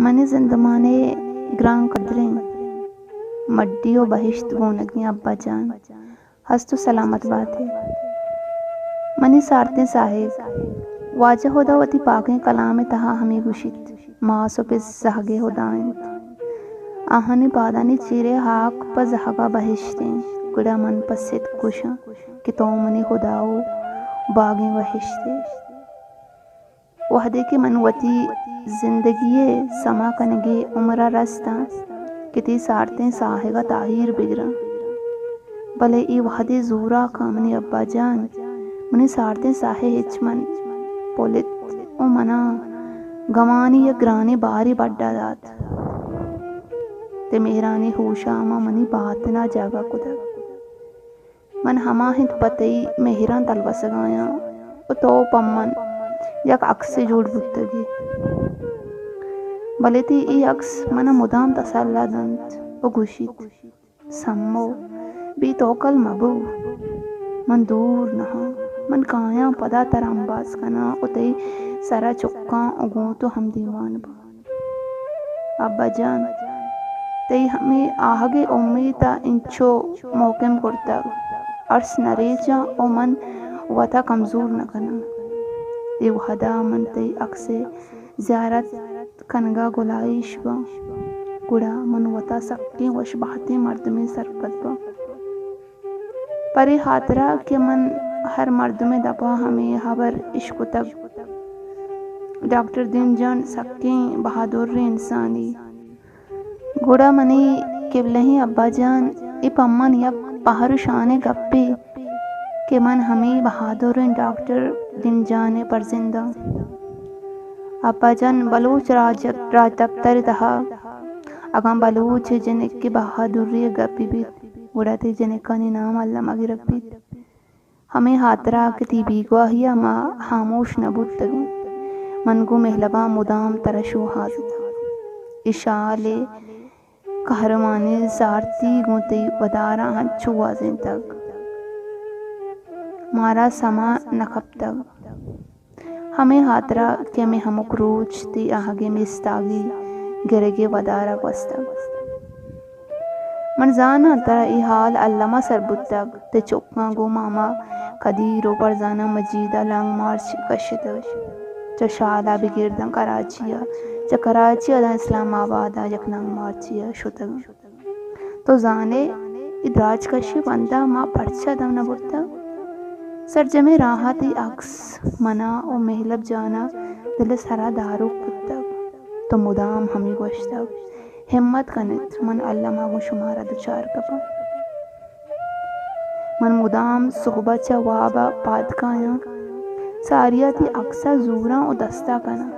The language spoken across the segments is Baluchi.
منی زندمان ءِ گران قدریں مڈی ءُ بہشت گونگیں ابا جان، ہست ءُ سلامت بات ئے۔ منی سارتیں ساہگ، واجہ ہدا وتی پاکیں کلام ءِ تہا ہمے گوشیت، ماس ءُ پس زہگ ءِ ہدا انت۔ آہانی پادانی چیر ءِ ہاک پہ زہگ ءَ بہشت انت، گڑا من پہ ستک گوشاں کہ تو منی ہدا ءُ باگیں بہشت ئے۔ وہدے کہ من وتی زندگی ءِ سما کنگی عمر ءَ رستاں کہ تئی سارتیں ساہگ ءَ تاہیر بگراں، بلے اے وہدے زوراکاں منی ابا جان، منی سارتیں ساہگ ہچ من پلت ءُ منا گمانی یک گرانیں بارے بڈا دات۔ تئی مہرانی ہوشاماں منی باتنا جاگہ کتگ۔ من ہما انت پہ تئی مہراں تلوسگ ءَ آیاں ءُ تو پہ من یک عکسے جوڑ بوتگ ئے۔ بلے تئی اے عکس من ءَ مدام تسلا دنت ءُ گوشیت، سمو، بے توکل مہ بو۔ من دور نہ آں۔ من کایاں پدا ترا امباز کناں ءُ تئی سر ءَ چکاں ءُ گوں تو ہمدیوان باں۔ ابا جان، تئی ہمے آہگ ءِ امیت ءَ انچو مھکم کرتگ، ارس نہ ریچاں ءُ من وت ءَ کمزور نہ کناں۔ اے وہد ءَ من تئی عکس ءِ زیارت کنگ ءَ گلائیش باں، گڑا من وت ءَ سکیں وش بہتیں مردمے سرپد باں۔ پرے ہاترا کہ من ہر مردمے دپا ہمے ہبر اشکتگ، ڈاکٹر دین جان سکیں بہادریں انسانے۔ گڑا منی قبلہیں ابا جان، اے پہ من یک پہر و شانیں گپے کہ من ہمے بہادریں ڈاکٹر دین جان ءِ پرزنداں۔ ابا جان، بلوچ راج، راجدپتر ءِ تہا اگاں بلوچ ءِ جنک ءِ بہادری ءِ گپے بیت، گڑا تئی جنکانی نام الما گرگ بیت۔ ہمے ہاترا کہ تئی بیگواہی ءَ ما ہاموش نہ بوتگیں۔ من گوں مہلباں مدام ترا شوہاز اتاں۔ اے شال ءِ قہرمانیں زارتی گوں تئی وداراں انچو گوازینتگ، مارا سما نہ کپتگ۔ ہمے ہاترا کہ ہمے ہمک روچ تئی آہگیں میستاگی گرگ ءِ ودار ءَ گوستگ۔ من زاناں ترا اے ہال الما سر بوتگ، تئی چکاں گوں ماما قدیر و فرزانہ مجید ءَ لانگ مارچ کشتگ۔ چہ شال ءَ بگر داں کراچی ءَ، چہ کراچی ءَ داں اسلام آباد ءَ یک لانگ مارچے ءَ شتگ۔ تو زان ئے اے دراجکشی بند ءَ ما پرچا دم نہ برتگ؟ سرجمیں راہ ءَ تئی عکس من ءَ و مہلب جان ءَ دل ءِ سرا داروک بوتگ۔ تو مدام ہمے گوشتگ، ہمت کن ات، من الما گوں شمارا دچار کپاں۔ من مدام سہب ءَ چہ واب ءَ پاد کایاں، ساری ءَ تئی عکس ءَ زوراں و دست ءَ کناں۔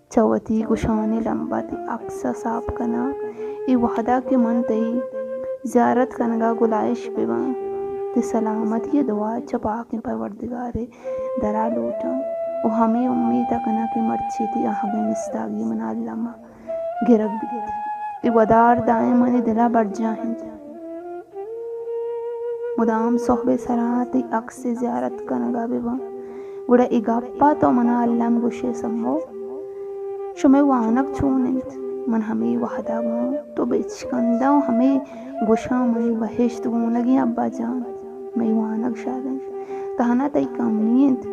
چہ وتی گشانیں لمب ءَ تئی عکس ءَ ساپ کناں۔ اے وہد ءَ کہ من تئی زیارت کنگ ءَ گلائیش بہ باں، تئی سلامتی ءِ دعا چہ پاکیں پروردگار ءِ در ءَ لوٹاں و ہمے امیت ءَ کناں کہ مرچی تئی آہگیں مستاگی من ءَ الما گرگ بیت۔ اے ودار دائم منی دل ءَ برجاہ انت۔ مدام سہب ءِ سرا تئی عکس ءِ زیارت کنگ ءَ بہ باں، گڑا اے گپ ءَ تو من ءَ الم گوش ئے، سمو، شمئے وانگ چون انت؟ من ہمے وہد ءَ گوں تو بچکنداں و ہمے گوشاں، منی بہشت گونگیں ابا جان، مئے وانگ شر انت، تہنا تئی کمی انت۔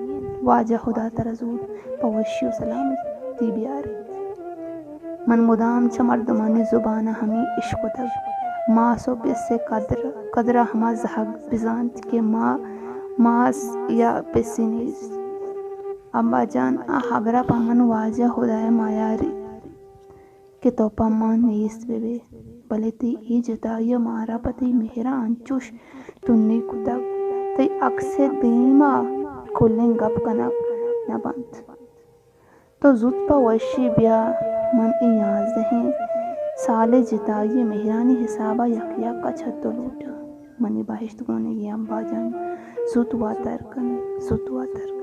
واجہ ہدا ترا زوت پہ وشی و سلامتی بیاریت۔ من مدام چہ مردمانی زبان ءَ ہمے اشکتگ، ماس و پس ءِ قدر، قدر ءَ ہما زہگ بزانت کہ ما ماس یا پسے نیست۔ ابا جان، آ ہبر ءَ پہ من واجہ ہدا ءِ میاری کہ تو پہ ما نیست بہ بئے، بلے تئی اے جتائی ءَ مارا پہ تئی مہر ءَ انچوش تنی کتگ، تئی عکس ءِ دیم ءَ کلیں گپ کنگ نہ بنت۔ تو زوت پہ وشی بیا، من اے یازدہیں سال ءِ جتائی ءِ مہرانی حساب ءَ یک یک ءَ چہ تو لوٹاں۔ منی بہشت گونگیں ابا جان، زوت واتر کن، زوت واتر کن۔